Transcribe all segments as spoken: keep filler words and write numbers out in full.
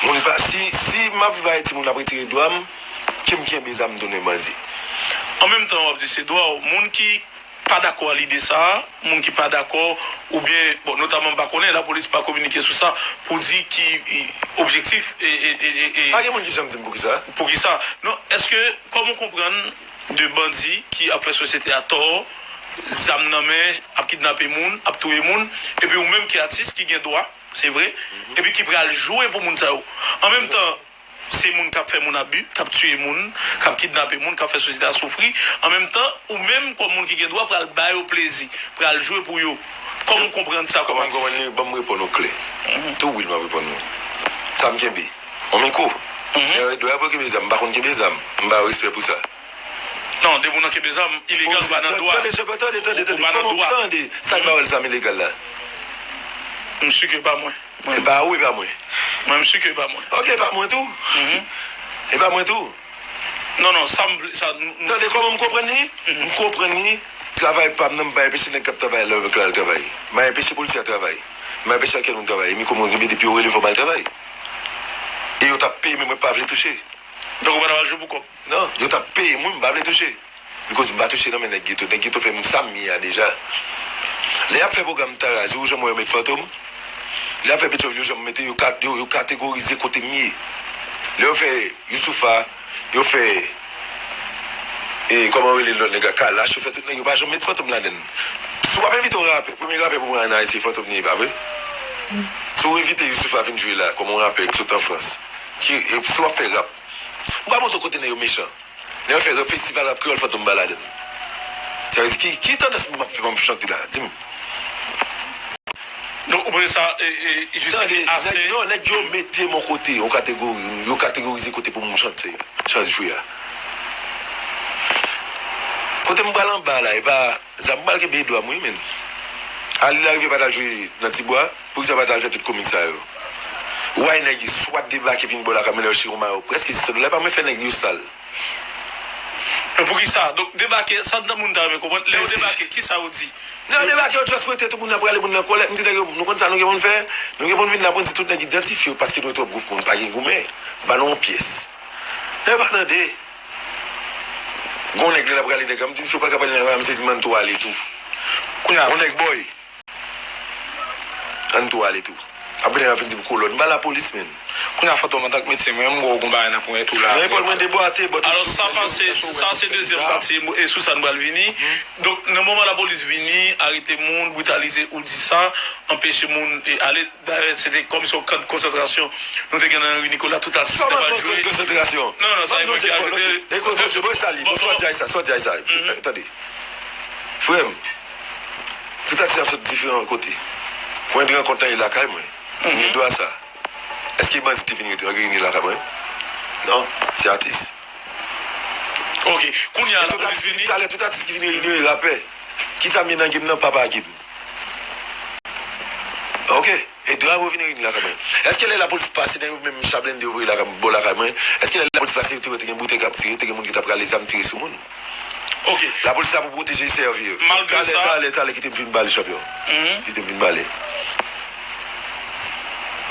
Moun pa, si, si m ap viv Ayiti, moun ap retire dwa m, ke m kenbe zam m tounen bandi. An menm tan, w ap di se dwa w. Moun ki pa dakò a lide sa a, moun ki pa dakò, oubyen, bon, notaman m pa konnen, lapolis pa kominike sou sa, pou di ki, e, objektif, e, e, e, e, e, Pa gen moun ki janm di m poukisa. Poukisa. Non, èske, kòman w konprann de bandi ki ap fè sosyete a tò, zam nan men, ap kidnape moun, ap touye moun, epi ou menm ki atis, ki gen dwa, se vre, epi ki pral jwe pou moun sa yo. An menm tan, se moun k ap fè moun abi, k ap tiye moun, k ap kidnape moun, k ap fè sosyete a soufri. An menm tan, ou menm kòm moun ki gen dwa pral ba yo plezi, pral jwe pou yo. Kòman w konprann sa kòm atis? Kòman m konprann li? Ban m reponn ou klè. Tou wi, m ap reponn ou. Sa m kenbe. On mikwo. Lè yo di w kenbe zam, m pa konn kenbe zam. M ba yo respè pou sa. Non, depi w nan kenbe zam, ilegal, ou pa nan dwa. Tande, tande, tande, tande. Kòman w tande? Sa k ba yo zam ilegal la? M si ke pa mwen. E pa ou, e pa mwen. Mwen, m si ke e pa mwen. Ok, e pa mwen tou. E pa mwen tou. Non, non, sa m vle, sa, nou, nou Tande kòman m konprann li? M konprann li. Travay pa m nan, m pa enpeche nèg k ap travay la, nèg la al travay. M pa enpeche polisye a travay. M pa enpeche ankenn moun travay. E mi kòman m kenbe depi yo rele m fò m al travay. E yo t ap peye m, men mwen pa vle touche. Donk ou pa t ap al jwe pou kòb? Non, yo t ap peye m, wi, m pa vle touche. Bikòz m pa touche nan men nèg geto. Nèg geto fè m sa m ye a deja. Lè y ap fè pwogram Tara, ou janm wè yo met Fantom? Lè y ap fè Petyòl, yo janm mete, yo kat-, yo, yo kategorize kote m ye. Lè yo fè Youssoupha, yo fè, e, kòman yo rele lòt nèg la, Kalash, yo fè tout nèg, yo pa janm met Fantom ladann. Si w ap envite yon rapè, premye rapè pou mwen an Ayiti, se Fantom li ye, pa vre? Si w envite Youssoupha vin jwe la, kòm yon rapè ki sot an Frans, ki, e, si w ap fè rap, ou pa montre kote nèg yo mechan. Lè yo fè festival rap kreyòl, Fantom pa ladann. Sa vle di ki, ki tandans m ap fè pou m chante la? Di m. Donk, ou panse sa, e, e, jistifye ase? Tande, nèg, non, nèg yo mete m yon kote, yon kategori, yo kategorize kote pou m chante, chante jwe a. Kote m pral anba la, e pa, zam m pral kenbe dwa m, wi, men. Ali Larivière pa t al jwe nan Tibwa, poukisa pa t al fè tout komik sa yo? Why nèg yo swa debake vin bò lakay mwen, lè yo chire yon mayo, prèske sis san dola, pa mwen fè nèg yo sal. Men poukisa? Donk, debake, sa moun ta renmen konprann. Lè yo debake, kisa yo di? Lè yo debake, yo just rete, tout moun ap rale, moun nan kòlè. M di nèg yo, nou konn sa nou gen pou n fè? Nou gen pou n vin la pou n di tout nèg idantifye yo, paske nou twòp gwo moun, pa gen goumen. Ban nou yon pyès. Nèg yo pa tande. Gon nèg lè l ap rale nèg la, m di misye ou pa ka pale nan rale, misye di m ann tou ale tou. Kounye a. Gon nèg boy. Ann tou ale tou. Apre nèg la fin di m kolòn. M pa lapolis, menn. Kounye a, Fantom, antank medsen, mwen menm, m wè w gon bagay nan ponyèt ou la. Nan epòl mwen debwate, bò tout. Alò, sa pase, sa se dezyèm pati, e sou sa nou pral vini. Donk, nan moman lapolis vini, arete moun, britalize, ou di sa, anpeche moun, e, ale. Dayè, se te kòmsi yon kan de konsantrasyon nou te gen nan Henri Nicolas, tout atis te pral jwe. Kòman kan de konsantrasyon? Non, non, sa e mwen ki ajoute. Ekot, ekot, mwen sa li. Bon, sòti ay sa, sòti ay sa. Tande. Frè m, tout atis ap sot diferan kote. Pwen de rankont lan e lakay mwen. Mwen gen dwa sa. Èske bandi te vin rete, reyini lakay mwen? Non, se atis. Ok, kounye a, lapolis vini. Talè, tout atis ki vin reyini yo e rapè. Kisa m ye nan game nan, papa game. Ok. E dwa pou vin reyini lakay mwen. Èske lè lapolis pase nan yo menm cha blende yo voye lakay, bò lakay mwen? Èske lè lapolis pase yo te wè te gen boutèy k ap tire, te gen moun ki t ap rale zam tire sou moun? Ok. Lapolis la pou pwoteje e sèvi. Malgre sa. Talè, talè, talè, kite m fin pale, chanpyon. Kite m fin pale.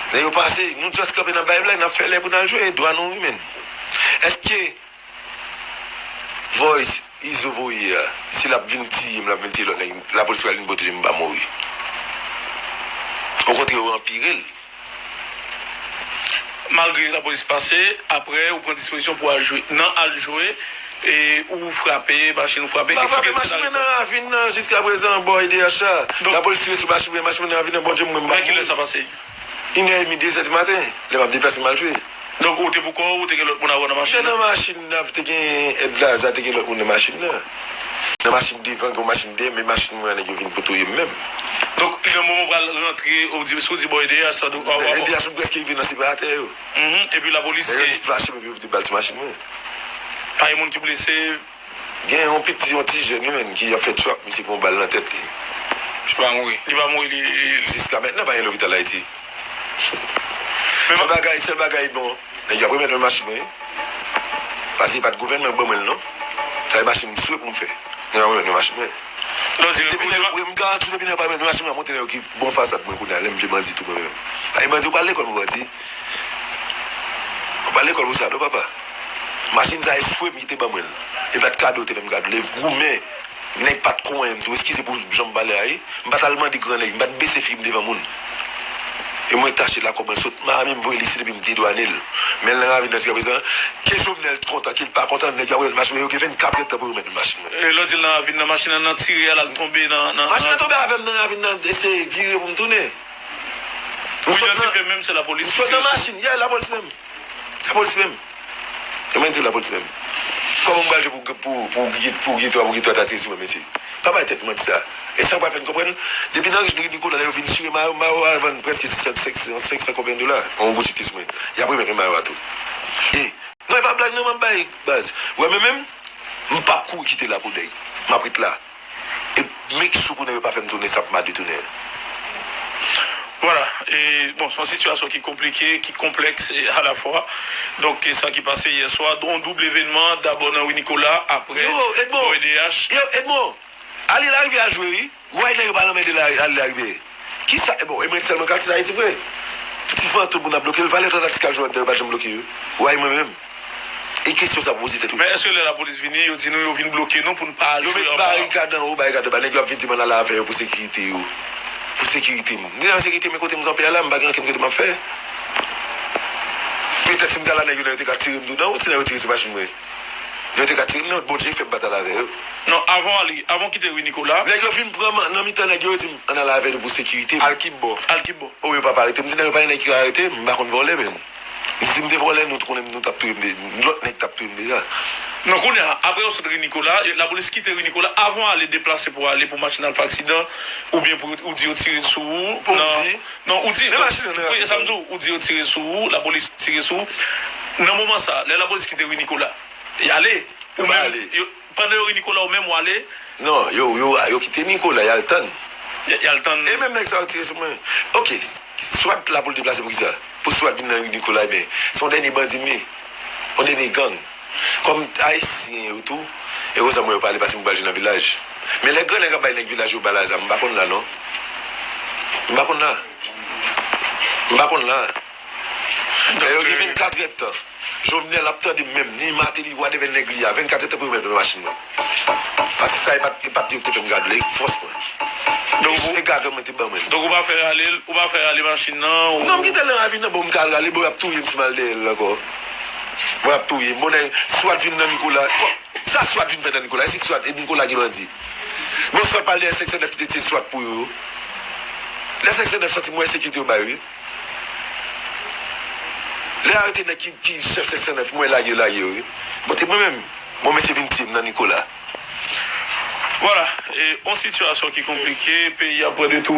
Lè yo pase, nou just kanpe nan bay blag, n ap fè lè pou n al jwe, e dwa nou wi, menn. Èske Voice, Izo voye a, si l ap vin tiye m, l ap vin tiye lòt nèg, lapolis pral vin pwoteje m, m pa mouri. Okontrè, yo anpire l. Malgre lapolis pase, apre, ou pran dispozisyon pou al jwe. Nan al jwe, e ou frape, machin ou frape, eksplike m sena sa. M pa frape machin mwen nan ravin nan, jiskaprezan, bò E D H la. Lapolis tire sou machin mwen, machin mwen nan ravin nan, Bondye mwen, m pa mouri. Nan kilè sa pase? Inè edmi, dezè di maten, lè m ap deplase m al jwe. Donk, ou te poukò w, ou te gen lòt moun avè w nan machin nan? Te nan machin nan, te gen èd Laza, te gen lòt moun nan machin nan. Nan machin devan, gen yon machin dèyè, men machin mwen an, nèg yo vin pou touye m menm. Donk, nan moman w pral rantre, ou di, si w di bò E D H, sa, donk, E D H, m prèske rive nan separatè yo. Mhm, epi lapolis. Lè yo vin flache m, epi yo vide bal sou machin mwen. Pa gen moun ki blese? Gen yon piti, yon ti jèn, wi, menn, ki ap fè trap, misye pran bal nan tèt li. Li pa mouri, li pa mouri, li, li. Jiska mentnan, pa gen lopital Ayiti. Sèl bagay, sèl bagay, bon, nèg yo ap remèt mwen machin mwen, wi. Paske e pa t gouvènman k ban mwen l, non. Sa e machin m swe pou m fè. Nèg yo ap remèt mwen machin mwen. Depi nèg yo, m garanti w, depi nèg yo pa remèt mwen machin mwen, ap montre nèg yo ki bon fasad mwen kounye a, lè m vle bandi tou mwen menm. Paske bandi yo pral lekòl pou bandi. Ou pa lekòl pou sa non, papa. Machin sa e swe m ki te ban mwen l. E pa t kado yo te fè m kado l. E goumen. Nèg pa t konyen m tou. Eskize pou jan m pale a wi. M pa t al mande gran nèg. M pa t bese figi m devan moun. E mwen t achte l a kòb mwen sot Miami, m voye l isit epi m dedwane l. Men l nan ravin nan jiskaprezan. Ke Jovenel kontan, ke l pa kontan, nèg yo ap rele machin mwen, yo gen vennkat èdtan pou yo remèt mwen machin mwen. E lè w di l nan ravin nan, machin nan, nan tire a, l al tonbe nan, nan, machin nan tonbe avè m nan ravin nan, e se vire pou m tounen. M sot nan, menm se lapolis m sot nan machin, yeah, lapolis menm. Lapolis menm. E mwen di w lapolis menm. Kòman m pral jwe pou, pou, pou, pou, pou Gito a, pou Gito a ta tire sou mwen, mesye? Pa bay tèt manti sa. E sa w pral fè n konprann? Depi nan ri Nicolas, lè yo vin chire mayo, mayo a vann prèske senk san, senk san konbyen dola? Yon goud chite sou mwen. Y ap remèt mwen mayo a tou. E, non, e pa blag non, m ap bay baz. Ou wè mwen menm, m p ap kouri kite la pou nèg. M ap ret la. E make sure pou nèg yo pa fè m tounen sa m pa dwe tounen an. Vwala, e, bon, se yon sitiyasyon ki konplike, ki konplèks, e, alafwa. Donk, e sa ki pase yè swa, yon doub evènman, dabò nan ri Nicolas, aprè, yo, Edmond, bò E D H. Yo, Edmond, ale larivyè al jwe, wi. Why nèg yo pa lanmède la, ale larivyè? Kisa, e bon, e mwen sèlman katye sa Ayiti vre? Ti fantom pou n ap bloke l, valè Atlantik al jwe anndan, yo pa t janm bloke yo. Why mwen menm? E kesyon sa poze tèt ou. Men èske lè lapolis vini, yo di nou yo vin bloke nou pou n pa al jwe anba? Yo met barikad anwo, barikad anba. Nèg yo ap vin di m ann ale avè yo pou sekirite yo. Pou sekirite m. M deja nan sekirite, men kote m kanpe a la, m pa gen ankenn kote m ap fè. Petèt si m ta la, nèg yo nan yo te ka tire m tou nan wout, si nan yo tire sou machin mwen. Yo te ka tire m nan wout, Bondye fè m pa t al avè yo. Non, avan w ale, avan w kite ri Nicolas. Nèg yo vin pran m nan mitan nèg yo, yo di m ann ale avè nou pou sekirite m. Al ki bò? Al ki bò? O, yo pa arete m. M di nèg yo pa gen nèg ki ka arete m, m pa konn vòlè menm. Si m te vòlè, nou t konnen nou t ap touye m de-, lòt nèg t ap touye m deja. Non, kounye a, apre yo sot ri Nicolas, lapolis kite ri Nicolas, avan w ale deplase pou w ale pou machin nan fè aksidan, oubyen pou ou di yo tire sou ou, pou m di? Non, ou di, men machin nan wi, sa m di w, ou di yo tire sou ou, lapolis tire sou ou. Nan moman sa, lè lapolis kite ri Nicolas, y ale. Ou menm, yo, pandan yo ri Nicolas, ou menm w ale? Non, yo, yo, yo kite Nicolas, y al tann. Y, y al tann. E menm nèg sa yo tire sou mwen. Oke, s-, swat la pou l deplase pou kisa? Pou swat vin nan ri Nicolas, ebyen, se yon dènye bandi m ye. Yon dènye gang. Kòm Ayisyen yo tou, e konsa mwen yo pale, paske m pral jwe nan vilaj. Men lè grannèg ap bay nèg vilaj yo bal a zam, m pa konn la non. M pa konn la. M pa konn la. Lè yo gen vennkat èdtan. Jovenel ap tande m menm, ni Martelly, whatever nèg li a, vennkat èdtan pou yo mèt nan machin nan. Paske sa e pa t, e pa t yo ki te fè m gade l, e fòs mwen. Donk, e gagan mwen te ban mwen. Donk, ou pa fè rale l, ou pa fè rale machin nan, ou... Non, m kite l nan ravin nan, bon, m ka al rale, bon, y ap touye m si m al dèyè l ankò. Bon, y ap touye m. Bon, nèg, swat vin nan Nicolas. Sa swat vin fè nan Nicolas? E si swat, e Nicolas ki bandi? Bon, swat pral dèyè senk san nèf ki te tiye swat pou yo. Lè senk san nèf soti, m wè sekirite yo bay, wi. Lè arete nèg ki, ki chèf senk san nèf, mwen lage yo, lage yo, wi. Bon, te mwen menm. Bon, mesye vin tiye m nan Nicolas. Vwala, e, yon sitiyasyon ki konplike, peyi a pran de tou.